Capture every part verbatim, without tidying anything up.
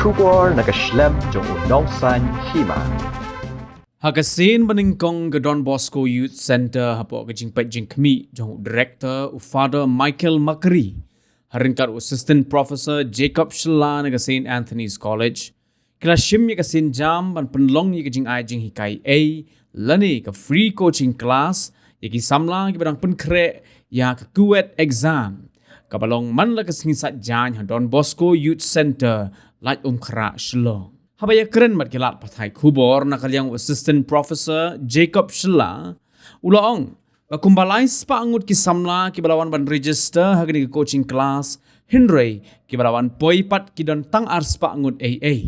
Khubor na ka shlem jong u nongsaiñ hima. Ha ka sien banyngkong ka Don Bosco Youth Centre hapoh ka jingpeit jingkhmih jong u Director u Father Michael Makari, ha ryngkat u Assistant Professor Jacob Shylla na ka Saint Anthony's College, ki la shim ïa ka sienjam ban pynlong ïa ka jingai jinghikai ei lane ka free coaching class ïa ki samla kiba dang pynkhreh ïa ka CUET exam, kaba long man la ka sngi Saitjaiñ ha Don Bosco Youth Centre, Laitumkhrah, Shillong. Haba ïakren bad ki lad pathai khubor na ka liang u Assistant Professor Jacob Shylla, u la ong ba kumba lai spah ngut ki samla kiba la wan ban register ha kane ka coaching class, hynrei kiba la wan poi pat ki don tang ar spah ngut ei ei.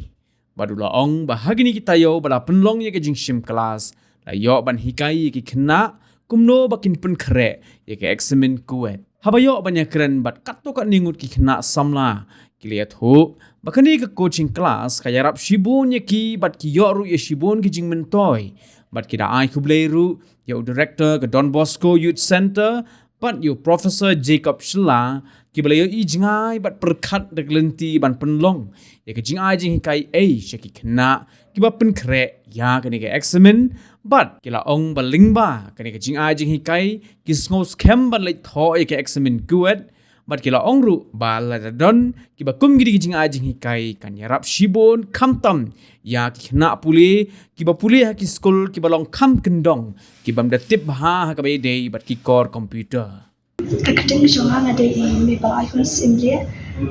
Bad u la ong ba ha kine ki taïew ba la pynlong ïa ka jingshim klas, la ïoh ban hikai ïa ki khynnah kumno ba kin pynkhreh ïa ka eksamin CUET. Haba ïoh ban ïakren bad katto katne ngut ki khynnah samla, ki la ïathuh ba kane ka coaching class ka ïarap shibun ïa ki bad ki ïoh ruh ïa shibun ki jingmyntoi. Bad ki da ai khublei ruh ïa u Director ka Don Bosco Youth Centre bad ïa u Professor Jacob Shylla, kiba la ïohi jngai bad pyrkhat da ka lynti ban pynlong ïa ka jingai jinghikai ei sha ki khynnah kiba pynkhreh ïa kane ka eksamin, bad ki la ong ba lyngba kane ka jingai jinghikai ki sngew skhem ban leit thoh ïa ka eksamin CUET, bad ki la ong ruh ba lada don kiba kum kine ki jingai jinghikai kan ïarap shibun khamtam ïa ki khynnah pule kiba pule ha ki skul kiba long kham kyndong, ki bym da tip bha ha kaba ïadei bad ki kor computer. Ka kyrteng jong nga, nga dei i Mabel Aihun Syiemlieh.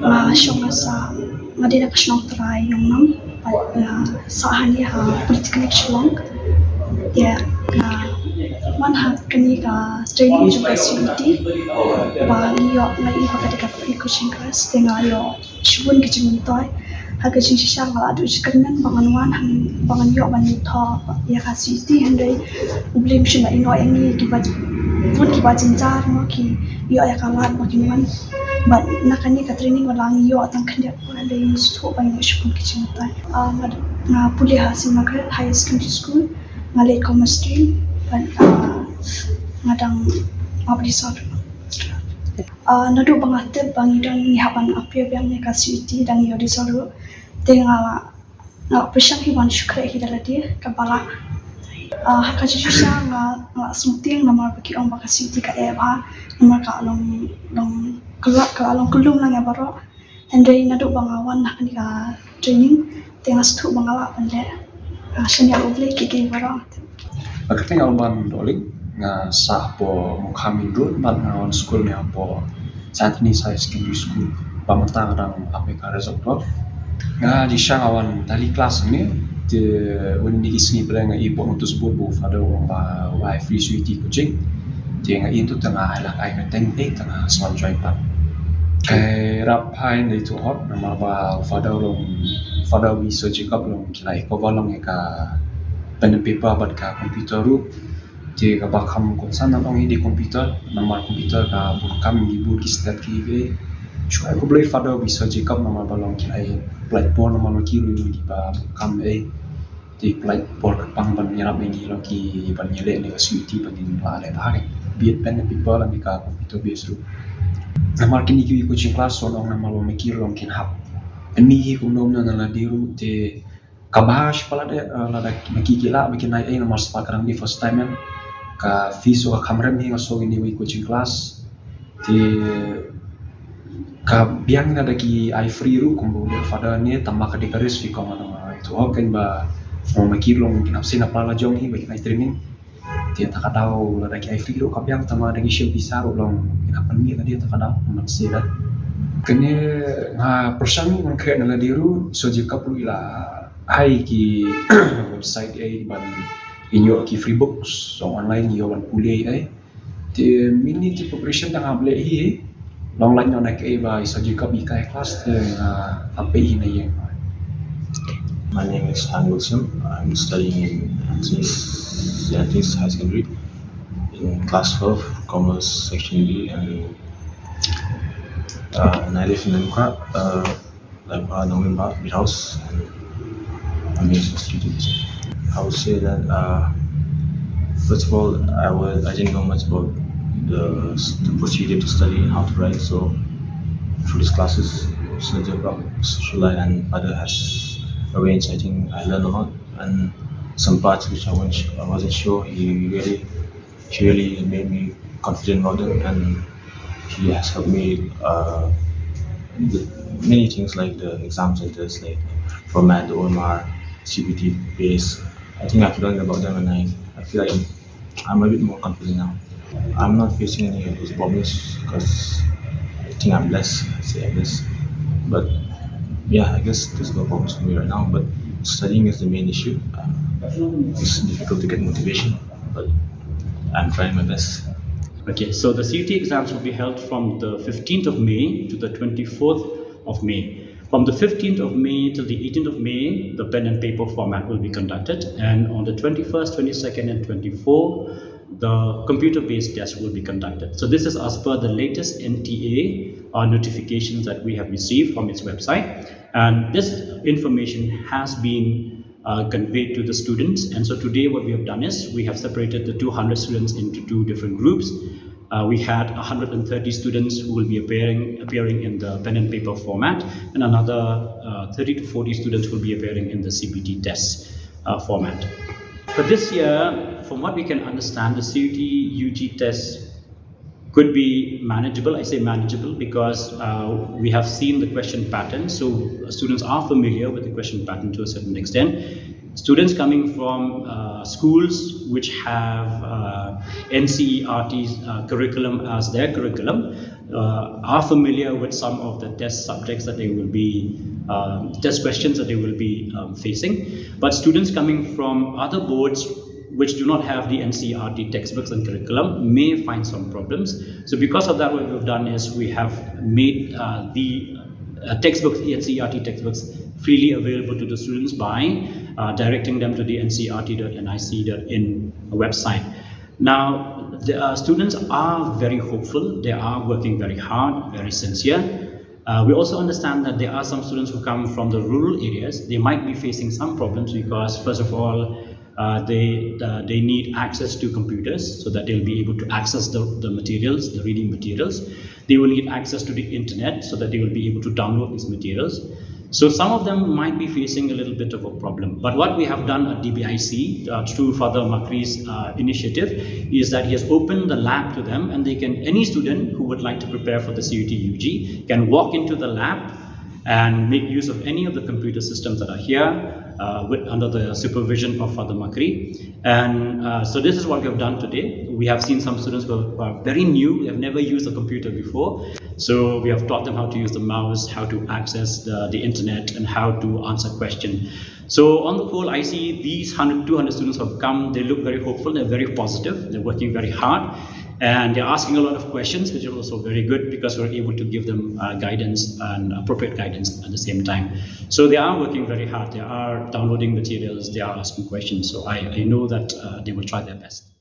Nga shong nga sah, nga dei na ka shnong trai Nongnam, bad nga sah hangne ha Polytechnic Shillong. Te nga wan ha kane ka training jong ka CUET, ba ngi ïoh, nga ïohi ba ka dei ka free coaching class, te nga ïoh shibun ki jingmyntoi. Ha ka jingshisha nga la duh jingkyrmen ba ngan wan, ba ngan ïoh ban thoh ïa ka CUET, hynrei U Blei um shym la ïehnoh ïa ngi, kiba bun kiba jynjar mo ki ïoh ïa ka lad ba kin wan. Bad na kane ka training ba la ngi ïoh tang khyndiat, hynrei ngi sngewthuh ba ngi ïoh shibun ki jingmyntoi. Ah, nga, nga pule ha Saint Margaret Higher Secondary School, nga leh commerce stream, bad, ah, nga dang ap result. Ah, naduh ba nga tip ba ngi dang, ngi hap ban appear biang ïa ka CUET, dang ïoh result ruh, te nga la, nga la pyrshang hi ban shu khreh hi da lade, kaba lah. Ah, ha ka jingshisha nga, nga la sngewtieng namar ba ki ong ba ka CUET ka eh bha, namar ka long, long kylla-, ka la long kyllum lang ïa baroh. Hynrei naduh ba nga wan ha kane ka training, te nga sngewthuh ba nga lah ban leh. Ah, shaniah U Blei ki ki baroh. Ba ka kyrteng Alban Dohling, nga sah hapoh Mukha Main Road, bad nga wan skul ne hapoh Saint Anthony's Higher Secondary School. Ba mynta nga dang ap ïa ka result twelve. Nga jingshisha nga wan tali klas ne, te wan ne ki sngi pyrshah nga ïohi hapoh notice board ba u Father u ong ba u ai free CUET coaching. Te nga ïohi tu te nga ai lak ai kyrteng, eh, te nga sngewbha join pat. Ka ïarap hi, nga ïathuh hok namar ba u Father u long, Father bad Sir Jacob u long ki la cover long ïa ka pen and paper bad ka computer ruh. Te kaba kham concern nga ong hi dei computer, namar computer ka bun kam, ki bun ki step ki, ki. Shu ai khublei Father bad Sir Jacob namar ba long ki la pynlait por namar ba ki ruh kiba bun kam, eh. Te pynlait por kyrpang ban ïarap ïa ngi, long kiba ïaleh ïa ka CUET ba ngin lah leh bha, eh, bad pen and paper lane ka computer base ruh. Namar kine ki coaching class, nga ong namar ba ma ki ruh long kin hap pynmih hi kumno kumno na lade ruh, te kaba shipala de, eh, lada ma ki ki lah ba kin ai, eh, namar spah ka dang dei first time, eh. Ka fees ruh ka kham rem hi, nga sngew, ïa kine ki coaching class. Te ka biang lada ki ai free ruh kumba u Father ne, tang ba ka dei ka risk, phi kong, nga ïathuh hok kein ba ma ki ruh long kin hap sngewbha la jong hi ba kin ai training. Te kata ka daw lada ki ai free ruh ka biang, tang ba lada ki shim pisa ruh long kin hap pynmih lade, kata ka daw, man shisha. Kane nga pyrshang, nga khreh na lade ruh, Sir Jacob ruh i la ai ki website, eh, ban ïoh ki free books, long online ïoh ban pule, eh. Te mynne te preparation dang hap leh hi. Long lait noh na kaei ba i Sir Jacob i hikai ha klas te nga hap peit hi na ïing. My name is Han Wilson. I'm studying in Anthony's, Anthony's High Secondary in class twelve, Commerce Section B, and, uh, and I live in Lemkra. Uh, Like, uh, November, Beer House, and I'm here for three days. I would say that, uh, first of all, I was, I didn't know much about the, the procedure to study and how to write. So for these classes, Sir Jabrak, Sir Shulai, and Father has arranged. I think I learned a lot, and some parts which I wasn't, I wasn't sure, he really, he really made me confident about them, and he has helped me uh, with many things like the exam centers, like format, the O M R, C B T base. I think I've learned about them, and I, I feel like I'm a bit more confident now. I'm not facing any of those problems because I think I'm blessed. I say I'm blessed, but yeah, I guess there's no problems for me right now. But studying is the main issue. Uh, it's difficult to get motivation, but I'm trying my best. Okay, so the C U T exams will be held from the fifteenth of May to the twenty-fourth of May. From the fifteenth of May till the eighteenth of May, the pen and paper format will be conducted, and on the twenty-first, twenty-second, and twenty-fourth, the computer-based test will be conducted. So this is as per the latest N T A uh, notifications that we have received from its website, and this information has been uh, conveyed to the students. And so today, what we have done is we have separated the two hundred students into two different groups. Uh, we had one hundred thirty students who will be appearing appearing in the pen and paper format, and another uh, thirty to forty students will be appearing in the C B T test uh, format. For this year, from what we can understand, the C U T U G test could be manageable. I say manageable because uh, we have seen the question pattern, so students are familiar with the question pattern to a certain extent. Students coming from uh, schools which have uh, N C E R T uh, curriculum as their curriculum uh, are familiar with some of the test subjects that they will be, um, test questions that they will be um, facing. But students coming from other boards which do not have the N C E R T textbooks and curriculum may find some problems. So because of that, what we've done is we have made uh, the uh, textbooks, N C E R T textbooks, freely available to the students by uh, directing them to the N C E R T dot N I C dot in website. Now, the uh, students are very hopeful. They are working very hard, very sincere. Uh, we also understand that there are some students who come from the rural areas. They might be facing some problems because, first of all, uh, they uh, they need access to computers so that they'll be able to access the, the materials, the reading materials. They will need access to the internet so that they will be able to download these materials. So some of them might be facing a little bit of a problem. But what we have done at D B I C uh, through Father Makri's uh, initiative is that he has opened the lab to them, and they can, any student who would like to prepare for the C U T U G can walk into the lab and make use of any of the computer systems that are here uh, with, under the supervision of Father Makri. And uh, so this is what we have done today. We have seen some students who are very new, they have never used a computer before. So we have taught them how to use the mouse, how to access the, the internet, and how to answer questions. So on the whole, I see these hundred, two hundred students who have come. They look very hopeful, they're very positive, they're working very hard, and they're asking a lot of questions, which is also very good because we're able to give them uh, guidance and appropriate guidance at the same time. So they are working very hard. They are downloading materials, they are asking questions. So I, I know that uh, they will try their best.